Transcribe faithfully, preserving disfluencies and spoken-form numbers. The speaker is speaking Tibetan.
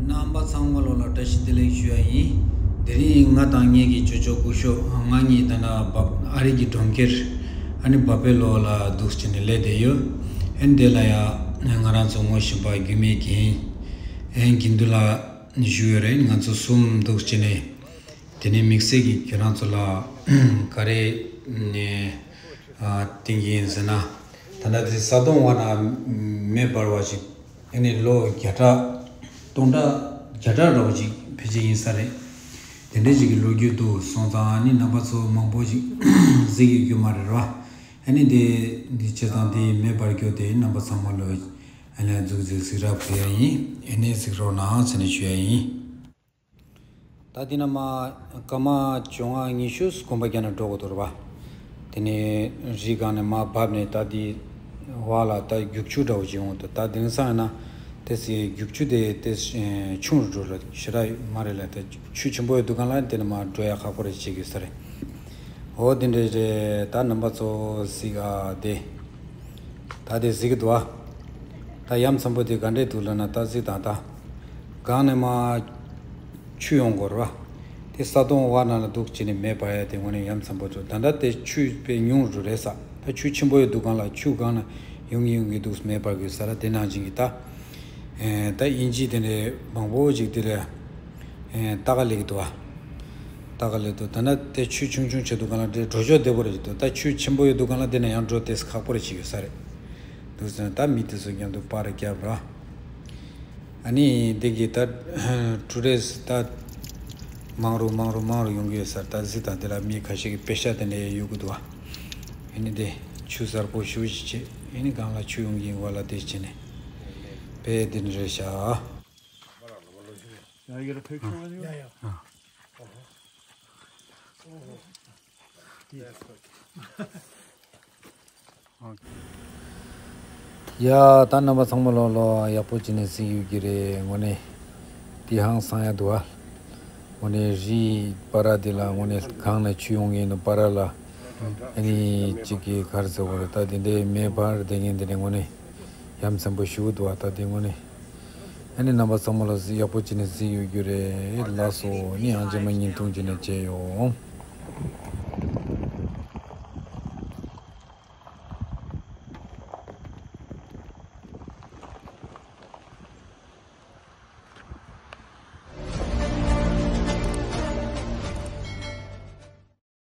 རྣམ་པ་ཚང་མ་ལོ་ལ་བཀྲ་ཤིས་བདེ་ལེགས་ཞུ་ཡ་ཡིན། དེ་རིང་ང་དང་ངེད་ཀྱི་ཅོ་ཅོ་སྐུ་ཞབས་ང་གཉིས་ད་ལྟ་བ་ཨ་རི་གི་གྲོང་ཁྱེར་ཨ་ནི་བ་ཕེ་ལོ་ལ་འདུག་བྱས་ནས་སླེབས་བསྡད་ཡོད། ཨ་ནི་དེ་ལ་ཡ་ང་རང་ཚོ་ངོ་ཤེས་པ་རྒྱུད་སྨད་ཀྱི་ཨ་དགེ་འདུན་ལགས་བཞུགས་ཡོད་རེད། ང་ཚོ་གསུམ་འདུག་བྱས་ནས། དེ་ནས་དམིགས་བསལ་གྱིས་ཁྱེད་རང་ཚོ་ལ་ག་རེ་ནས་བསྟན་གྱི་ཡིན་ཟེར་ན། ད་ལྟ་དེ་ས་དོང་བར་ན་མེ་འབར་བ་ཞིག་ཨ་ནི་ལོ་བརྒྱ་ཕྲག་སྟོང་ཕྲག་བརྒྱ་ཕྲག་འདྲ་བོ་ཅིག་ཕལ་ཆེར་ཡིན་ས་རེད། དེ་འདྲའི་ཅིག་གི་ལོ་རྒྱུས་འདུག་སོང་ཙང་ཨ་ནི་རྣམ་པ་ཚོ་མང་པོ་ཞིག་གཟིགས་ཡོད་རྒྱུ་མ་རེད་ར། ཨ་ནི་དེ་འདི་བྱས་ཙང་དེ་མེ་འབར་རྒྱུ་དེ་རྣམ་པ་ཚང་མ་ལོ་ཨ་ནི་འཛུགས་འཛུགས་གཟིགས་རོགས་ཕུལ་ཡ་ཡིན། ཨ་ནི་གཟིགས་རོགས་གནང་ཟེར་ནས་ཞུ་ཡ་ཡིན། ད་འདི་ན་མ་སྐར་མ་བཅོ་ལྔ་ཉི་ཤུ་གོམ་པ་རྒྱག་ན་འགྲོ་གི་འདུག་ར་བ། དེ་ནས་རི་སྒང་ནས་མར་བབས་ནས་ད་འདི་བར་ལ་ད་རྒྱུག་ཆུ་འདྲ་བོ་ཅིག་ཡོང་འདུག་ད་དེང་སང་ཡིན་ན་དེ་སི་རྒྱུག་ཆུ་དེ་དེ་ཆུང་རུ་འགྲོ་ལ་ཞེ་དྲག་མ་རེད་ལ། དེ་ཆུ་ཆེན་པོ་ཡོད་དུས་སྒང་ལ་དེ་ནས་མར་འགྲོ་ཡ་ཁག་པོ་རེད་བྱེད་ཀྱི་ས་རེད། འོ་དེ་འདྲ་རེད། ད་རྣམ་པ་ཚོ་གཟིགས་ཨ་དེ། ད་དེ་གཟིགས་ཀྱི་འདུག་ཨ། ད་ཡ་མཚན་པོ་དེ་ག་འདྲས་འདུག་ལབ་ན་ད་གཟིགས་དང་ད། སྒང་ནས་མར་ཆུ་ཡོང་གི་རེད་བ། དེ་ས་དོང་བར་ན་ལ་འདུག་བྱས་ནས་མེ་འབར་ཡ་དེ་དངོས་གནས་ཡ་མཚན་པོ་འདུག་ད་ལྟ་དེ་ཆུ་དཔེ་ཉུང་རུ་རེད་ས། ད་ཆུ་ཆེན་པོ་ཡོད་དུས་སྒང་ལ་ཆུ་སྒང་ནས་ཡོང་གི་ཡོང་གི་འདུག་མེ་འབར་གི་ས་ར་དེ་ནང་བཞིན་གྱི་ད། ཨེ་ད་དབྱིན་ཇི་དེ་འདྲས་མང་པོ་ཅིག་དེ་ལས། ཨེ་ལྟ་ག་སླེབས་ཀྱི་འདུག་བ། ལྟ་ག་སླེབས་འདུག་ད་ནི་དེ་ཆུ་ཆུང་ཆུང་བྱེད་དུས་སྒང་ལ་དེ་འགྲོ་ཕྱོགས་བདེ་པོ་རེད་འདུག་ད་ཆུ་ཆེན་པོ་ཡོད་དུས་སྒང་ལ་དེ་ནས་ཡང་འགྲོ་དེ་ཁག་པོ་རེད་བྱེད་ཀྱི་ས་རེད། འདུག་ཟེར་ན་ད་མི་དེ་ཚོ་མཉམ་དུ་པར་རྒྱབ་ར། ཨ་ནི་དེ་གི་ད་ཊུ་རི་སི་ཊི་ད་མང་རུ་མང་རུ་མང་རུ་ཡོང་གི་ཡོད་ས་རེད། ད་གཟིགས་དང་དེ་ལ་མི་ཁ་ཤས་ཀྱིས་པེ་ཤ་དེ་འདྲས་གཡུག་གི་འདུག་བ། ཨ་ནི་དེ་ཆུ་གསར་པོ་ཞེ་པོ་ཅིག་བྱས་ཨ་ནི་སྒང་ལ་ཆུ་ཡོང་གི་ཡིན་པ་ལ་དེ་བྱས་ནས་དཔེ་དེ་འདྲ་རེད་ཤག Yeah, you got a picture with you? Yeah, yeah. ཡ་ད་རྣམ་པ་ཚང་མ་ལོ་ལོ་ཡག་པོ་བྱས་ནས་གཟིགས་ཡོད་ཀྱི་རེད། དངོས་གནས་དེ་ཧང་སང་ཡ་འདུག་ཨ། དངོས་གནས་རི་བར་དེ་ལ་དངོས་གནས་སྒང་ནས་ཆུ་ཡོང་གི་ཡིན་ནོ་བར་ལ། ཨ་ནི་གཅིག་གི་ག་རེ་ཟེར་དགོས་རེད། ད་དེ་འདྲའི་མེ་འབར་བསྡད་མཁན་དེ་འདྲ་དངོས་གནས་ཡ་མཚན་པོ་ཞེ་པོ་འདུག་ཨ། ད་དེ་དངོས་གནས། ཨ་ནི་རྣམ་པ་ཚང་མ་ལ་གཟིགས་ཡག་པོ་བྱས་ནས་གཟིགས་ཡོད་རྒྱུ་རེད། ལགས་སོ། ཨ་ནི་ཡང་རྗེས་མ་བརྙན་ཐུང་བྱས་ནས་མཇལ་ཡོང་།